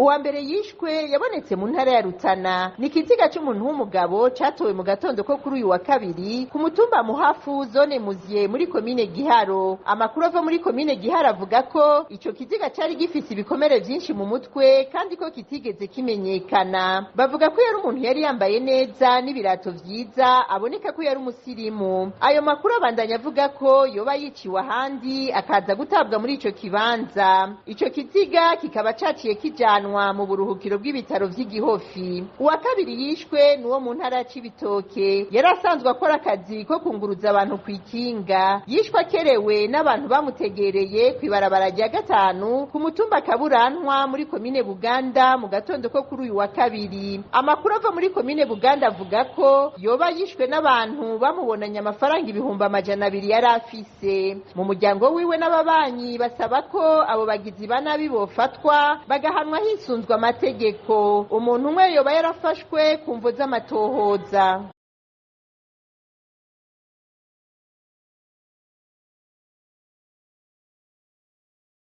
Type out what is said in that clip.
Uwa mbere yishwe yabonetse mu ntara ya Rutana. Ni ikiziga c'umuntu w'umugabo catowe mu gatondo ko kuri uyu wa kabiri ku mutumba Muhafu, zone Muzye, muri komine Giharo. Amakuru ava muri komine Giharo avuga ko ico kiziga cari gifise ibikomere vyinshi mu mutwe kandi ko kitigeze kimenyekana. Bavuga ko yari umuntu yari yambaye neza n'ibirato vyiza, aboneka ko yari umusirimu. Ayo makuru abandanya avuga ko yoba yiciwe ahandi akaza gutabwa muri ico kibanza. Ico kiziga kikaba caciye kijanwa mu buruhukiro bw'ibitaro vy'Igihofi. Uwa kabiri yishwe ni uwo mu ntara ya Cibitoke, yari asanzwe akora akazi ko kunguruza abantu kw'ikinga. Yishwe akerewe n'abantu bamutegereye kw'ibarabara rya gatanu ku mutumba Kaburantwa muri komine Buganda mu gatondo ko kuri uyu wa kabiri. Amakuru ava muri komine Buganda avuga ko yoba yishwe n'abantu bamubonanye amafaranga 200,000 yari afise. Mu muryango wiwe n'ababanyi basaba ko abo bagizi ba nabi bofatwa bagahanwa hisunzwe amategeko. Umuntu umwe yoba yarafashwe ku mvo z'amatohoza.